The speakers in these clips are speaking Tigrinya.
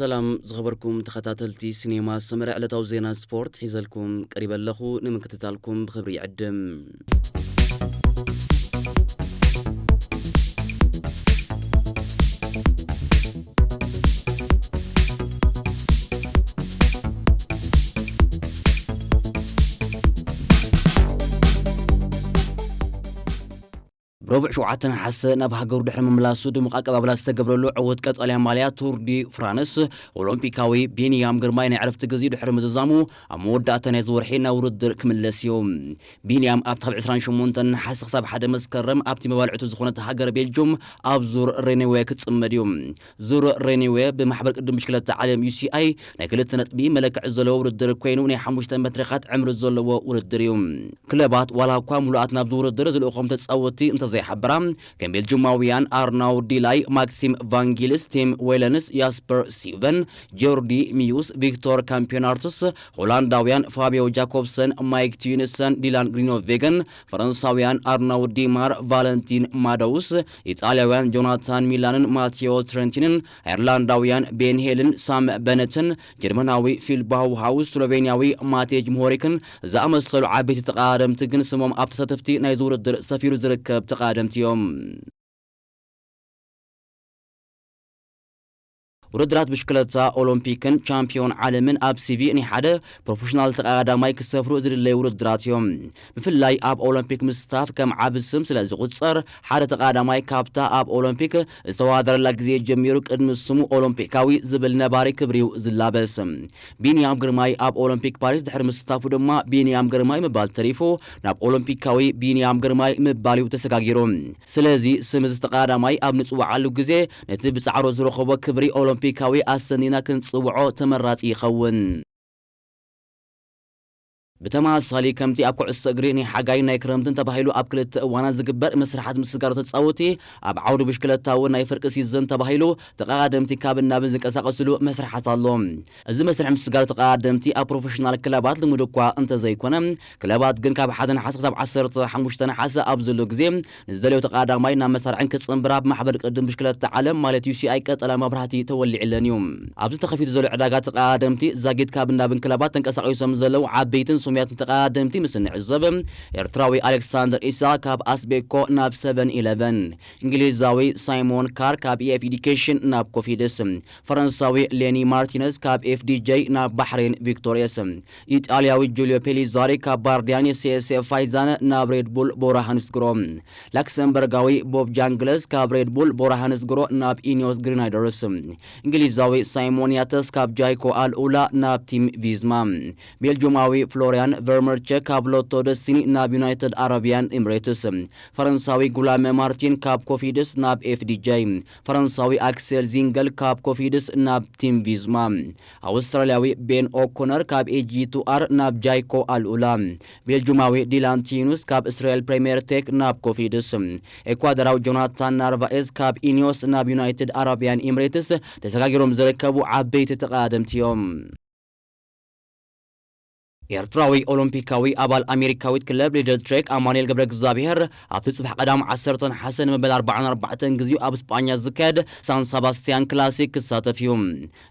ሰላም ዝኸበርኩም ተኸታተልቲ ሲኔማ ሰመረ፣ ዕለታዊ ዜና ስፖርት ሒዘልኩም ቀሪበ ኣለኹ። ንምክትታልኩም ብኽብሪ ይዕድም። ብረቡዕ ሸውዓተ ነሓሰ ናብ ሃገሩ ድሕሪ ምምላሱ ድሙቕ ኣቀባብላ ዝተገብረሉ ዕዉት ቀጠልያ ማልያ ቱር ዲ ፍራንስ ኦሎምፒካዊ ቢንያም ግርማይ ናይ ዕረፍቲ ግዜ ድሕሪ ምዝዛሙ፣ ኣብ መወዳእታ ናይዚ ወርሒ ናብ ውድድር ክምለስ እዩ። ቢንያም ኣብቲ ካብ ዕስራን ሸሞንተን ነሓሰ ክሳብ ሓደ መስከረም ኣብቲ መባልዕቱ ዝኾነት ሃገር ቤልጁም ኣብ ዙር ሬኔዌ ክጽመድ እዩ። ዙር ሬኒዌ ብማሕበር ቅድም ብሽክለታ ዓለም ዩ ሲ ኣይ ናይ ክልተ ነጥቢ መለክዒ ዘለዎ ውድድር ኮይኑ፣ ናይ ሓሙሽተ መድረኻት ዕምሪ ዘለዎ ውድድር እዩ። ክለባት ዋላ እኳ ምሉኣት ናብዚ ውድድር ዝልእኾም ተጻወትቲ እንተዘይሓበራ፣ ከም ቤልጅማውያን ኣርናው ዲላይ፣ ማክሲም ቫንጊልስ፣ ቲም ዌለንስ፣ ያስፐር ስቲቨን፣ ጆርዲ ሚዩስ፣ ቪክቶር ካምፒዮናርቱስ፣ ሆላንዳውያን ፋቢዮ ጃኮብሰን፣ ማይክ ቱዩንሰን፣ ዲላን ግሪኖቬገን፣ ፈረንሳውያን ኣርናው ዲማር፣ ቫለንቲን ማደውስ፣ ኢጣልያውያን ጆናታን ሚላንን ማቴዎ ትረንቲንን፣ ኣየርላንዳውያን ቤን ሄልን ሳም በነትን፣ ጀርመናዊ ፊል ባውሃውስ፣ ስሎቬንያዊ ማቴጅ ምሆሪክን ዝኣመሰሉ ዓበይቲ ተቐዳደምቲ ግን ስሞም ኣብ ተሳተፍቲ ናይዚ ውድድር ሰፊሩ ዝርከብ ተቐዳደምቲ እዮም። ውድድራት ብሽክለታ ኦሎምፒክን ቻምፒዮን ዓለምን ኣብ ሲ ቪ ናይ ሓደ ፕሮፌሽናል ተቐዳዳማይ ክሰፍሩ ዝድለዩ ውድድራት እዮም። ብፍላይ ኣብ ኦሎምፒክ ምስታፍ ከም ዓቢ ስም ስለ ዝቑጸር፣ ሓደ ተቐዳዳማይ ካብታ ኣብ ኦሎምፒክ ዝተወዳደረላ ግዜ ጀሚሩ ቅድሚ ስሙ ኦሎምፒካዊ ዝብል ነባሪ ክብሪ እዩ ዝላበስ። ቢንያም ግርማይ ኣብ ኦሎምፒክ ፓሪስ ድሕሪ ምስታፉ ድማ፣ ቢንያም ግርማይ ምባል ተሪፉ ናብ ኦሎምፒካዊ ቢንያም ግርማይ ምባል እዩ ተሰጋጊሩ። ስለዚ ስም እዚ ተቐዳዳማይ ኣብ ንጽውዓሉ ግዜ፣ ነቲ ብጻዕሩ ዝረኸቦ ክብሪ ኦሎምፒካዊ ኣሰኒና ክንጽውዖ ተመራጺ ይኸውን። ብተመሳሳሊ፣ ከምቲ ኣብ ኩዕሶ እግሪ ናይ ሓጋይን ናይ ክረምትን ተባሂሉ ኣብ ክልተ እዋናት ዝግበር መስርሓት ምስጋር ተጻወቲ፣ ኣብ ዓውዲ ብሽክለታ እውን ናይ ፍርቂ ሲዘን ተባሂሉ ተቐዳደምቲ ካብን ናብን ዝንቀሳቐስሉ መስርሓት ኣሎ። እዚ መስርሕ ምስጋር ተቐዳደምቲ ኣብ ፕሮፌሽናል ክለባት ልሙድ እኳ እንተዘይኮነ፣ ክለባት ግን ካብ ሓደ ነሓሰ ክሳብ ዓሰርተ ሓሙሽተ ነሓሰ ኣብ ዘሎ ግዜ ንዝደለዮ ተቐዳዳማይ ናብ መሳርዕን ክጽንብራ ብማሕበር ቅድም ብሽክለታ ዓለም ማለት ዩ ሲ ኣይ ቀጠልያ መብራህቲ ተወሊዕለን እዩ። ኣብዚ ተኸፊቱ ዘሎ ዕዳጋ ተቐዳደምቲ ዛጊት ካብ ናብን ክለባት ተንቀሳቒሶም ዘለዉ ዓበይትን ስሙያትን ተቐዳደምቲ ምስ እንዕዘብ፣ ኤርትራዊ ኣሌክሳንደር ኢሳቕ ካብ ኣስቤኮ ናብ ሰቨን ኢለቨን፣ እንግሊዛዊ ሳይሞን ካር ካብ ኢ ኤፍ ኤዱኬሽን ናብ ኮፊድስ፣ ፈረንሳዊ ሌኒ ማርቲነዝ ካብ ኤፍ ዲ ጄ ናብ ባሕሬን ቪክቶሪየስ፣ ኢጣልያዊ ጁልዮ ፔሊዛሪ ካብ ባርዲያን ሲ ኤስ ኤፍ ፋይዛን ናብ ሬድ ቡል ቦራ ሃንስግሮ፣ ላክሰምበርጋዊ ቦብ ጃንግለስ ካብ ሬድ ቡል ቦራ ሃንስግሮ ናብ ኢኒዮስ ግሪናይደርስ፣ እንግሊዛዊ ሳይሞን ያተስ ካብ ጃይኮ ኣልኡላ ናብ ቲም ቪዝማ፣ ቤልጁማዊ ፍሎሪያን ቨርመርቸ ካብ ሎቶ ደስቲኒ ናብ ዩናይትድ ኣረቢያን ኤምሬትስ፣ ፈረንሳዊ ጉላመ ማርቲን ካብ ኮፊድስ ናብ ኤፍ ዲ ጄ፣ ፈረንሳዊ ኣክሴል ዚንገል ካብ ኮፊድስ ናብ ቲም ቪዝማ፣ ኣውስትራልያዊ ቤን ኦኮነር ካብ ኤ ጂ ቱ ኣር ናብ ጃይኮ ኣልኡላ፣ ቤልጁማዊ ዲላን ቲዩኑስ ካብ እስራኤል ፕሪምየር ቴክ ናብ ኮፊድስ፣ ኤኳዶራዊ ጆናታን ናርቫኤዝ ካብ ኢኒዮስ ናብ ዩናይትድ ኣረቢያን ኤምሬትስ ተሰጋጊሮም ዝርከቡ ዓበይቲ ተቐዳደምቲ እዮም። ኤርትራዊ ኦሎምፒካዊ ኣባል ኣሜሪካዊት ክለብ ሊድል ትሬክ ኣማኑኤል ገብረ እግዚኣብሔር ኣብቲ ጽባሕ ቀዳም ዓሰርተ ነሓሰ ንመበል ኣርባዓን ኣርባዕተን ግዜኡ ኣብ ስጳኛ ዝካየድ ሳን ሰባስቲያን ክላሲክ ክሳተፍ እዩ።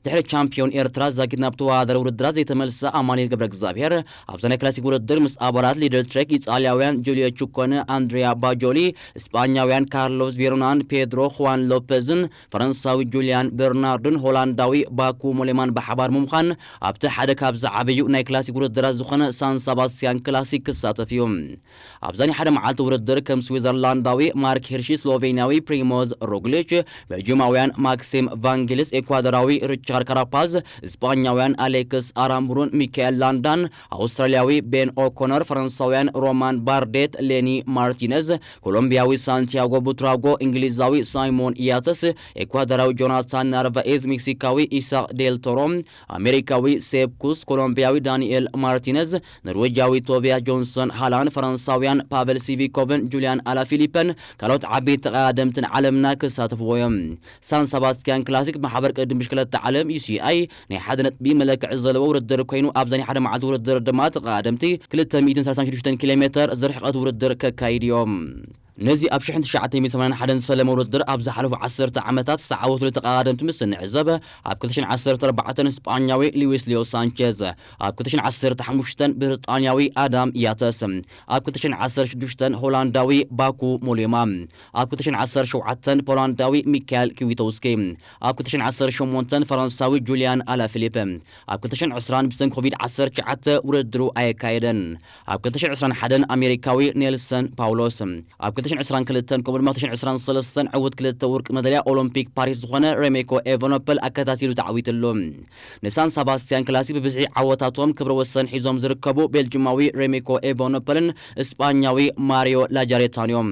ድሕሪ ቻምፒዮን ኤርትራ ዛጊት ናብ ተወዳዳሪ ውድድራት ዘይተመልሰ ኣማኑኤል ገብረ እግዚኣብሔር፣ ኣብዛ ናይ ክላሲክ ውድድር ምስ ኣባላት ሊድል ትሬክ ኢጣልያውያን ጁልዮ ቹኮነ፣ ኣንድሪያ ባጆሊ፣ ስጳኛውያን ካርሎስ ቬሮናን ፔድሮ ሁዋን ሎፔዝን፣ ፈረንሳዊ ጁልያን በርናርድን፣ ሆላንዳዊ ባኩ ሞሌማን ብሓባር ብምዃን ኣብቲ ሓደ ካብ ዝዓበዩ ናይ ክላሲክ ውድድራት ዝኾነ ሳን ሰባስቲያን ክላሲክ ክሳተፍ እዩ። ኣብዛ ናይ ሓደ መዓልቲ ውድድር ከም ስዊዘርላንዳዊ ማርክ ሂርሺ፣ ስሎቬንያዊ ፕሪሞዝ ሮግሊች፣ ቤልጂማውያን ማክሲም ቫንጊልስ፣ ኤኳዶራዊ ሪቻርድ ካራፓዝ፣ ስጳኛውያን ኣሌክስ ኣራምቡሩን ሚካኤል ላንዳን፣ ኣውስትራልያዊ ቤን ኦኮነር፣ ፈረንሳውያን ሮማን ባርዴት፣ ሌኒ ማርቲነዝ፣ ኮሎምቢያዊ ሳንቲያጎ ቡትራጎ፣ እንግሊዛዊ ሳይሞን ያተስ፣ ኤኳዶራዊ ጆናታን ናርቫኤዝ፣ ሜክሲካዊ ኢሳቅ ዴል ቶሮ፣ ኣሜሪካዊ ሴፕ ኩስ፣ ኮሎምቢያዊ ዳንኤል ማርቲነዝ፣ ኖርዌጃዊ ቶቢያስ ጆንሰን ሃላንድ፣ ፈረንሳውያን ፓቨል ሲቪኮቭን ጁልያን ኣላፊሊፐን ካልኦት ዓበይቲ ተቐዳደምትን ዓለምና ክሳተፍዎ እዮም። ሳን ሰባስቲያን ክላሲክ ማሕበር ቅድም ብሽክለታ ዓለም ዩ ሲ ኣይ ናይ ሓደ ነጥቢ መለክዒ ዘለዎ ውድድር ኮይኑ፣ ኣብዛ ናይ ሓደ መዓልቲ ውድድር ድማ ተቐዳደምቲ ክልተ ሚእትን ሰላሳን ሽዱሽተን ኪሎ ሜተር ዝርሕቀት ውድድር ከካይድ እዮም። ነዚ ኣብ ሽሕን ትሽዓተ ሚእትን ሰማንያን ሓደን ዝፈለመ ውድድር ኣብ ዝሓለፉ ዓሰርተ ዓመታት ዝተዓወቱሉ ተቐዳደምቲ ምስ እንዕዘብ፣ ኣብ ክልተ ሽሕን ዓሰርተ ኣርባዕተን ስጳኛዊ ሉዊስ ሊዮ ሳንቸዝ፣ ኣብ ክልተ ሽሕን ዓሰርተ ሓሙሽተን ብሪጣንያዊ ኣዳም ያተስ፣ ኣብ ክልተ ሽሕን ዓሰርተ ሽዱሽተን ሆላንዳዊ ባኩ ሞሌማ፣ ኣብ ክልተ ሽሕን ዓሰርተ ሸውዓተን ፖላንዳዊ ሚካኤል ኪዊቶውስኪ፣ ኣብ ክልተ ሽሕን ዓሰርተ ሸሞንተን ፈረንሳዊ ጁልያን ኣላፊሊፕ፣ ኣብ ክልተ ሽሕን ዕስራን ብሰንኪ ኮቪድ ዓሰርተ ትሽዓተ ውድድሩ ኣየካየደን። ኣብ ክልተ ሽሕን ዕስራን ሓደን ኣሜሪካዊ ኔልሰን ፓውሎስ፣ ኣብ ክልተ ሽሕን ዕስራን ክልተን ከምኡ ድማ ክልተ ሽሕን ዕስራን ሰለስተን ዕውት ክልተ ወርቂ መዳልያ ኦሎምፒክ ፓሪስ ዝኾነ ሬሜኮ ኤቨኖፐል ኣከታቲሉ ተዓዊትሉ። ንሳን ሰባስቲያን ክላሲክ ብብዝሒ ዓወታቶም ክብረ ወሰን ሒዞም ዝርከቡ ቤልጅማዊ ሬሜኮ ኤቨኖፐልን እስጳኛዊ ማሪዮ ላጃሬታን እዮም።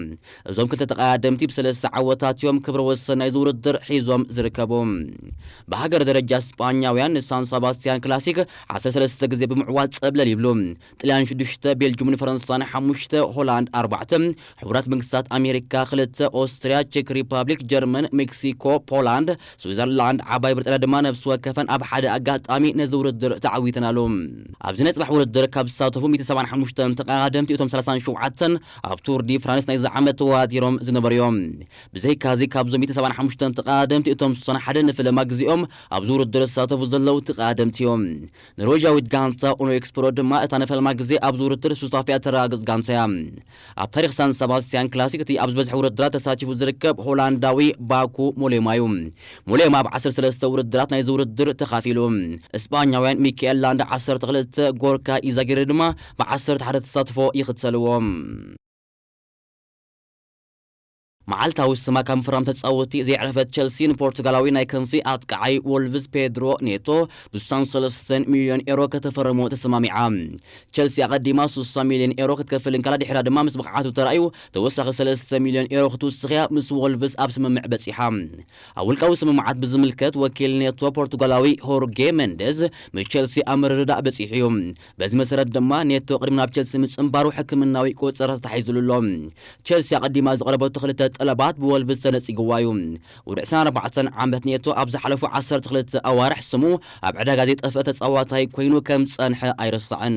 እዞም ክልተ ተቐዳደምቲ ብሰለስተ ዓወታት እዮም ክብረ ወሰን ናይዚ ውድድር ሒዞም ዝርከቡ። ብሃገር ደረጃ እስጳኛውያን ንሳን ሰባስቲያን ክላሲክ ዓሰርተ ሰለስተ ግዜ ብምዕዋት ጸብለል ይብሉ። ጥልያን ሽዱሽተ፣ ቤልጅምን ፈረንሳን ሓሙሽተ፣ ሆላንድ ኣርባዕተ፣ ሕቡራት መንግስታት ኣሜሪካ ክልተ፣ ኦስትርያ፣ ቼክ ሪፐብሊክ፣ ጀርመን፣ ሜክሲኮ፣ ፖላንድ፣ ስዊዘርላንድ፣ ዓባይ ብሪጣንያ ድማ ነፍሲ ወከፈን ኣብ ሓደ ኣጋጣሚ ነዚ ውድድር ተዓዊተናሉ። ኣብዚ ናይ ጽባሕ ውድድር ካብ ዝሳተፉ ሚእትን ሰብዓን ሓሙሽተን ተቐዳደምቲ እቶም ሰላሳን ሸውዓተን ኣብ ቱር ዲ ፍራንስ ናይዚ ዓመት ተወዳዲሮም ዝነበሩ እዮም። ብዘይካዚ ካብዞም ሚእትን ሰብዓን ሓሙሽተን ተቐዳደምቲ እቶም ስሳን ሓደ ንፈለማ ግዜኦም ኣብዚ ውድድር ዝሳተፉ ዘለዉ ተቐዳደምቲ እዮም። ኖርዌጃዊት ጋንታ ኡኖ ኤክስፕሮ ድማ እታ ንፈለማ ግዜ ኣብዚ ውድድር ሱታፊኣ ተረጋግጽ ጋንታ እያ። ኣብ ታሪኽ ሳን ሰባስቲያን ክላሲክ እቲ ኣብ ዝበዝሐ ውድድራት ተሳቲፉ ዝርከብ ሆላንዳዊ ባኩ ሞሌማ እዩ። ሞሌማ ኣብ ዓሰርተ ሰለስተ ውድድራት ናይዚ ውድድር ተኻፊሉ። እስጳኛውያን ሚካኤል ላንዳ ዓሰርተ ክልተ፣ ጎርካ ኢዛጊሪ ድማ ብዓሰርተ ሓደ ተሳትፎ ይኽተልዎም። መዓልታዊ ስማ ካብ ምፍራም ተጻወቲ ዘየዕረፈት ቸልሲ ንፖርቱጋላዊ ናይ ክንፊ ኣጥቃዓይ ወልቭስ ፔድሮ ኔቶ ብስሳን ሰለስተን ሚልዮን ኤሮ ከተፈርሞ ተሰማሚዓ። ቸልሲ ኣቐዲማ ስሳ ሚልዮን ኤሮ ክትከፍል እንከላ ድሕራ ድማ ምስ ብቕዓቱ ተራእዩ ተወሳኺ ሰለስተ ሚልዮን ኤሮ ክትውስኽያ ምስ ወልቭስ ኣብ ስምምዕ በጺሓ። ኣብ ውልቃዊ ስምምዓት ብዝምልከት ወኪል ኔቶ ፖርቱጋላዊ ሆርጌ መንደዝ ምስ ቸልሲ ኣብ ምርድዳእ በጺሑ እዩ። በዚ መሰረት ድማ ኔቶ ቅድሚ ናብ ቸልሲ ምጽንባሩ ሕክምናዊ ቆጸራ ተታሒዙሉ ኣሎ። ቸልሲ ኣቐዲማ ዘቕረበቶ ክልተ ጠለባት ብወልቭስ ተነጺግዋ እዩ። ወዲ ዕስራን ኣርባዕተን ዓመት ኔቶ ኣብ ዝሓለፉ ዓሰርተ ክልተ ኣዋርሕ ስሙ ኣብ ዕዳጋ ዘይጠፍአ ተጻዋታይ ኮይኑ ከም ዝጸንሐ ኣይረሳዕን።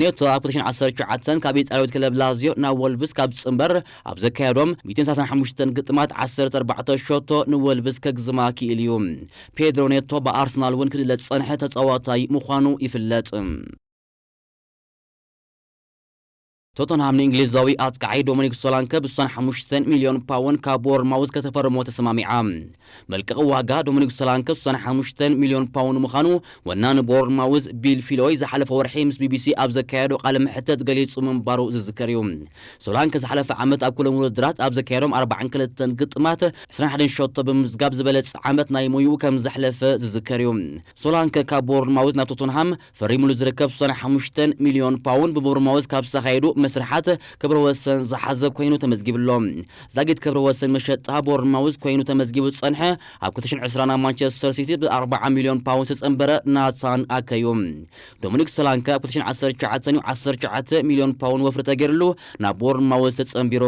ኔቶ ኣብ ክልተ ሽሕን ዓሰርተ ትሽዓተን ካብ ኢጣልያዊት ክለብ ላዚዮ ናብ ወልቭስ ካብ ዝጽንበር ኣብ ዘካየዶም ሚእትን ሰላሳን ሓሙሽተን ግጥማት ዓሰርተ ኣርባዕተ ሸቶ ንወልቭስ ከግዝማ ክኢሉ እዩ። ፔድሮ ኔቶ ብኣርሰናል እውን ክድለ ዝጸንሐ ተጻዋታይ ምዃኑ ይፍለጥ። ቶተንሃም ንእንግሊዛዊ ኣጥቃዓይ ዶሚኒክ ሶላንከ ብስሳን ሓሙሽተን ሚልዮን ፓውንድ ካብ ቦርንማውዝ ከተፈርሞ ተሰማሚዓ። መልቀቒ ዋጋ ዶሚኒክ ሶላንከ ስሳን ሓሙሽተን ሚልዮን ፓውንድ ምዃኑ ወናኒ ቦርንማውዝ ቢል ፊሎይ ዝሓለፈ ወርሒ ምስ ቢቢሲ ኣብ ዘካየዶ ቃለ መሕተት ገሊጹ ምንባሩ ዝዝከር እዩ። ሶላንከ ዝሓለፈ ዓመት ኣብ ኩሎም ውድድራት ኣብ ዘካየዶም ኣርባዓን ክልተን ግጥማት ዕስራን ሓደን ሸቶ ብምምዝጋብ ዝበለጸ ዓመት ናይ ሞይኡ ከም ዘሕለፈ ዝዝከር እዩ። ሶላንከ ካብ ቦርንማውዝ ናብ ቶተንሃም ፈሪሙሉ ዝርከብ ስሳን ሓሙሽተን ሚልዮን ፓውንድ ብቦርንማውዝ ካብ ዝተኻየዱ መስርሓት ክብረ ወሰን ዝሓዘ ኮይኑ ተመዝጊቡ ኣሎ። ዛጊት ክብረ ወሰን መሸጣ ቦርንማውዝ ኮይኑ ተመዝጊቡ ዝጸንሐ ኣብ ክልተ ሽሕን ዕስራን ኣብ ማንቸስተር ሲቲ ብኣርባዓ ሚልዮን ፓውንድ ዝተጸንበረ ናታን ኣከ እዩ። ዶሚኒክ ሶላንከ ኣብ ክልተ ሽሕን ዓሰርተ ትሽዓተን እዩ ዓሰርተ ትሽዓተ ሚልዮን ፓውንድ ወፍሪ ተገይርሉ ናብ ቦርንማውዝ ተጸንቢሩ።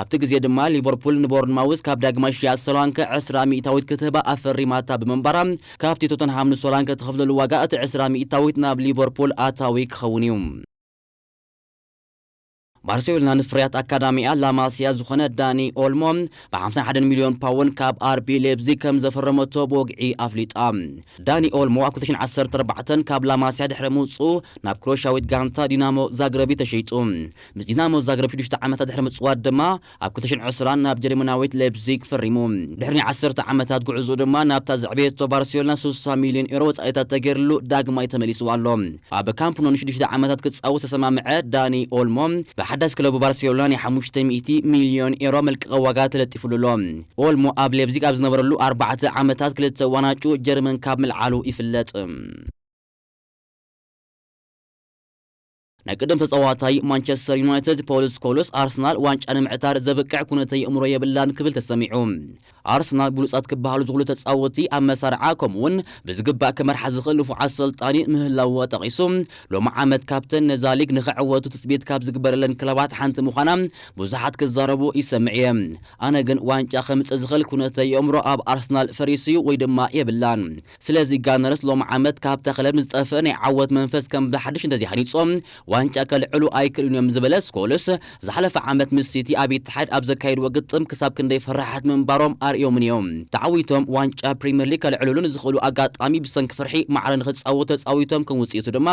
ኣብቲ ግዜ ድማ ሊቨርፑል ንቦርንማውዝ ካብ ዳግማይ ሽያጥ ሶላንከ ዕስራ ሚእታዊት ክትህባ ኣፈሪማታ ብምንባራ፣ ካብቲ ቶተንሃም ንሶላንከ ትኸፍለሉ ዋጋ እቲ ዕስራ ሚእታዊት ናብ ሊቨርፑል ኣታዊ ክኸውን እዩ። ባርሴሎና ንፍርያት ኣካዳሚኣ ላማሲያ ዝኾነ ዳኒ ኦልሞ ብ ሓምሳን ሓደን ሚልዮን ፓውንድ ካብ ኣርቢ ሌፕዚግ ከም ዘፈረመቶ ብወግዒ ኣፍሊጣ። ዳኒ ኦልሞ ኣብ ክልተ ሽሕን ዓሰርተ ኣርባዕተን ካብ ላማሲያ ድሕሪ ምውጽኡ ናብ ክሮሻዊት ጋንታ ዲናሞ ዛግረብ እዩ ተሸይጡ። ምስ ዲናሞ ዛግረብ ሽዱሽተ ዓመታት ድሕሪ ምጽዋት ድማ ኣብ ክልተ ሽሕን ዕስራን ናብ ጀርመናዊት ሌፕዚግ ፈሪሙ። ድሕሪ ናይ ዓሰርተ ዓመታት ጉዕዞኡ ድማ ናብታ ዘዕበየቶ ባርሴሎና ስሳ ሚልዮን ኤሮ ወጻኢታት ተገይርሉ ዳግማይ ተመሊስዋ ኣሎ። ኣብ ካምፕ ኖ ንሽዱሽተ ዓመታት ክጻወት ተሰማምዐ ዳኒ ኦልሞ፣ ብሓዳስ ክለቡ ባርሴሎና ናይ ሓሙሽተ ሚእቲ ሚልዮን ኤሮ መልቀቒ ዋጋ ተለጢፉሉ ኣሎ። ኦልሞ ኣብ ሌፕዚግ ኣብ ዝነበረሉ ኣርባዕተ ዓመታት ክልተ ዋንጫ ጀርመን ካብ ምልዓሉ ይፍለጥ። ናይ ቅድም ተጻዋታይ ማንቸስተር ዩናይትድ ፖል ስኮልስ ኣርሰናል ዋንጫ ንምዕታር ዘብቅዕ ኩነተ የእምሮ የብላን ክብል ተሰሚዑ። ኣርሰናል ብሉጻት ክበሃሉ ዝኽእሉ ተጻወቲ ኣብ መሳርዓ ከምኡ እውን ብዝግባእ ክመርሓ ዝኽእል ንፉዓት ኣሰልጣኒ ምህላዎ ጠቒሱ፣ ሎሚ ዓመት ካብተን ነዛ ሊግ ንኽዕወቱ ትጽቢት ካብ ዝግበረለን ክለባት ሓንቲ ምዃና ብዙሓት ክዛረቡ ይሰምዕ እየ። ኣነ ግን ዋንጫ ከምጽእ ዝኽእል ኩነተ የእምሮ ኣብ ኣርሰናል ፈሪሱ እዩ ወይ ድማ የብላን። ስለዚ ጋነርስ ሎሚ ዓመት ካብ ተኽለ ዝጠፍእ ናይ ዓወት መንፈስ ከም ብሓድሽ እንተዘይሃኒጾም ዋንጫ ከልዕሉ ኣይክእሉን እዮም ዝበለ ስኮልስ፣ ዝሓለፈ ዓመት ምስ ሲቲ ኣብ ኢትሓድ ኣብ ዘካየድዎ ግጥም ክሳብ ክንደይ ፈራሓት ምንባሮም ኣርእዮምን እዮም። ተዓዊቶም ዋንጫ ፕሪምየር ሊግ ከልዕሉሉ ንዝኽእሉ ኣጋጣሚ ብሰንኪ ፍርሒ ማዕረ ንኽጻወቱ ተጻዊቶም ከም ውጽኢቱ ድማ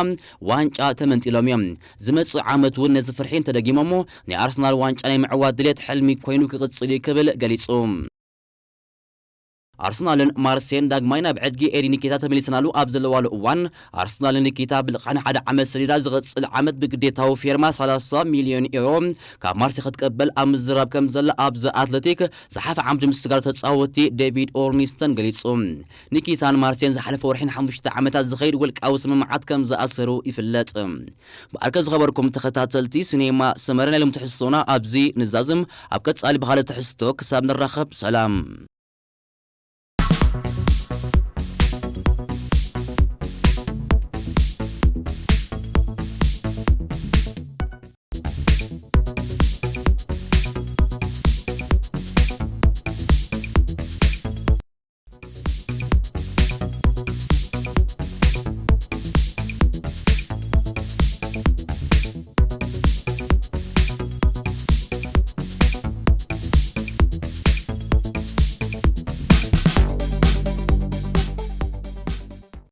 ዋንጫ ተመንጢሎም እዮም። ዝመጽእ ዓመት እውን ነዚ ፍርሒ እንተደጊሞሞ ናይ ኣርሰናል ዋንጫ ናይ ምዕዋት ድሌት ሕልሚ ኮይኑ ክቕጽል እዩ ክብል ገሊጹ። ኣርሰናልን ማርሴን ዳግማይ ናብ ዕድጊ ኤዲ ኒኬታ ተመሊሰናሉ ኣብ ዘለዋሉ እዋን፣ ኣርሰናል ንኒኬታ ብልቓሕ ንሓደ ዓመት ሰዲዳ ዝቕጽል ዓመት ብግዴታዊ ፌርማ ሰላሳ ሚልዮን ዩሮ ካብ ማርሴ ክትቀበል ኣብ ምዝራብ ከም ዘላ ኣብዚ ኣትለቲክ ዝሓፈ ዓምዲ ምስጋር ተጻወቲ ዴቪድ ኦርኒስተን ገሊጹ። ኒኬታን ማርሴን ዝሓለፈ ወርሒ ንሓሙሽተ ዓመታት ዝኸይድ ውልቃዊ ስምምዓት ከም ዝኣሰሩ ይፍለጥ። ብኣርከ ዝኸበርኩም ተኸታተልቲ ሲኔማ ሰመረ ናይ ሎም ትሕዝቶና ኣብዚ ንዛዝም። ኣብ ቀጻሊ ብኻልእ ትሕዝቶ ክሳብ ንራኸብ ሰላም።